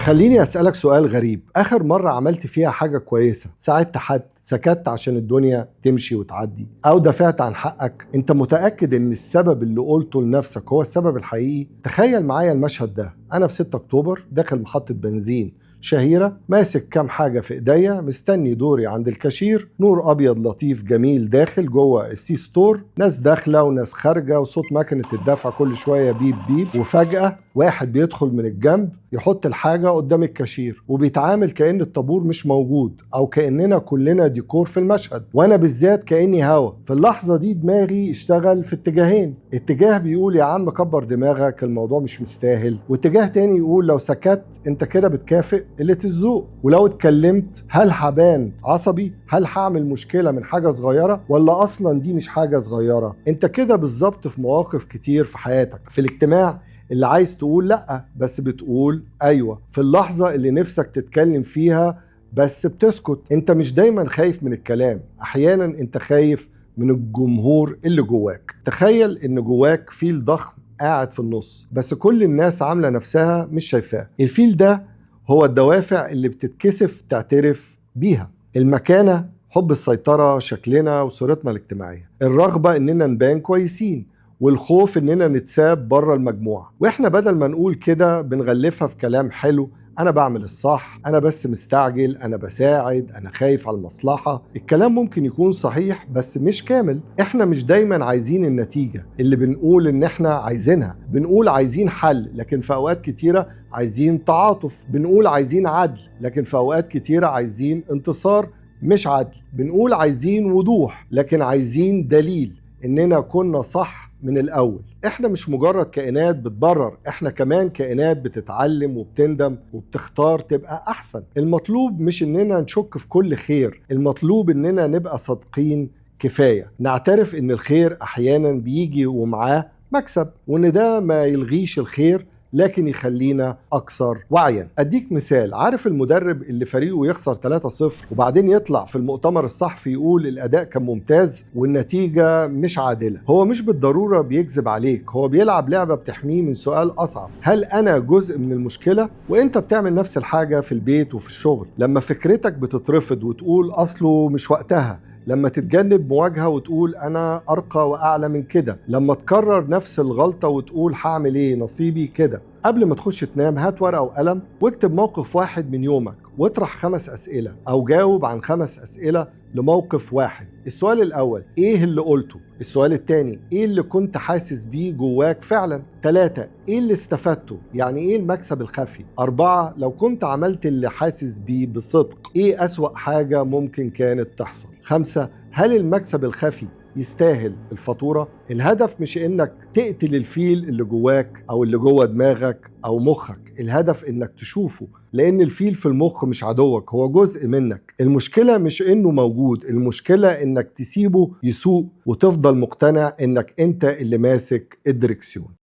خليني أسألك سؤال غريب. آخر مرة عملت فيها حاجة كويسة، ساعدت حد، سكت عشان الدنيا تمشي وتعدي، أو دافعت عن حقك، أنت متأكد إن السبب اللي قلته لنفسك هو السبب الحقيقي؟ تخيل معايا المشهد ده. أنا في 6 أكتوبر داخل محطة بنزين شهيرة، ماسك كام حاجة في ايديا، مستني دوري عند الكاشير. نور ابيض لطيف جميل داخل جوه ال C-store، ناس داخلة وناس خارجة، وصوت مكنة الدفع كل شوية بيب بيب. وفجأة واحد بيدخل من الجنب يحط الحاجة قدام الكاشير، وبيتعامل كأن الطابور مش موجود، او كأننا كلنا ديكور في المشهد، وانا بالذات كأني هوا. في اللحظة دي دماغي اشتغل في اتجاهين، اتجاه بيقول يا عم كبر دماغك الموضوع مش مستاهل، واتجاه تاني يقول لو سكت انت كده بتكافئ قلة الذوق، ولو اتكلمت هل هبان عصبي؟ هل هعمل مشكلة من حاجة صغيرة؟ ولا أصلا دي مش حاجة صغيرة؟ انت كده بالظبط في مواقف كتير في حياتك. في الاجتماع اللي عايز تقول لأ بس بتقول أيوة، في اللحظة اللي نفسك تتكلم فيها بس بتسكت. انت مش دايما خايف من الكلام، أحيانا انت خايف من الجمهور اللي جواك. تخيل ان جواك فيل ضخم قاعد في النص، بس كل الناس عاملة نفسها مش شايفاه. الفيل ده هو الدوافع اللي بتتكسف تعترف بيها: المكانة، حب السيطرة، شكلنا وصورتنا الاجتماعية، الرغبة اننا نبان كويسين، والخوف اننا نتساب بره المجموعة. واحنا بدل ما نقول كده بنغلفها في كلام حلو: انا بعمل الصح، انا بس مستعجل، انا بساعد، انا خايف على المصلحة. الكلام ممكن يكون صحيح بس مش كامل. احنا مش دايما عايزين النتيجة اللي بنقول ان احنا عايزينها. بنقول عايزين حل، لكن في اوقات كتيرة عايزين تعاطف. بنقول عايزين عدل، لكن في اوقات كتيرة عايزين انتصار مش عدل. بنقول عايزين وضوح، لكن عايزين دليل اننا كنا صح من الأول. احنا مش مجرد كائنات بتبرر، احنا كمان كائنات بتتعلم وبتندم وبتختار تبقى أحسن. المطلوب مش اننا نشك في كل خير، المطلوب اننا نبقى صادقين كفاية نعترف ان الخير احيانا بيجي ومعاه مكسب، وان ده ما يلغيش الخير لكن يخلينا أكثر وعيا. أديك مثال. عارف المدرب اللي فريقه يخسر 3-0 وبعدين يطلع في المؤتمر الصحفي يقول الأداء كان ممتاز والنتيجة مش عادلة؟ هو مش بالضرورة بيكذب عليك، هو بيلعب لعبة بتحميه من سؤال أصعب: هل أنا جزء من المشكلة؟ وإنت بتعمل نفس الحاجة في البيت وفي الشغل. لما فكرتك بتترفض وتقول أصله مش وقتها، لما تتجنب مواجهة وتقول أنا أرقى وأعلى من كده، لما تكرر نفس الغلطة وتقول هعمل إيه نصيبي كده. قبل ما تخش تنام هات ورقة وقلم واكتب موقف واحد من يومك، واطرح 5 أسئلة أو جاوب عن 5 أسئلة لموقف واحد. السؤال الأول: إيه اللي قلته؟ السؤال الثاني: إيه اللي كنت حاسس بيه جواك فعلا؟ 3: إيه اللي استفدته؟ يعني إيه المكسب الخفي؟ 4: لو كنت عملت اللي حاسس بيه بصدق، إيه أسوأ حاجة ممكن كانت تحصل؟ 5: هل المكسب الخفي يستاهل الفاتورة؟ الهدف مش إنك تقتل الفيل اللي جواك أو اللي جوه دماغك أو مخك، الهدف إنك تشوفه، لأن الفيل في المخ مش عدوك، هو جزء منك. المشكلة مش إنه موجود، المشكلة إنك تسيبه يسوق وتفضل مقتنع إنك أنت اللي ماسك الدركسيون.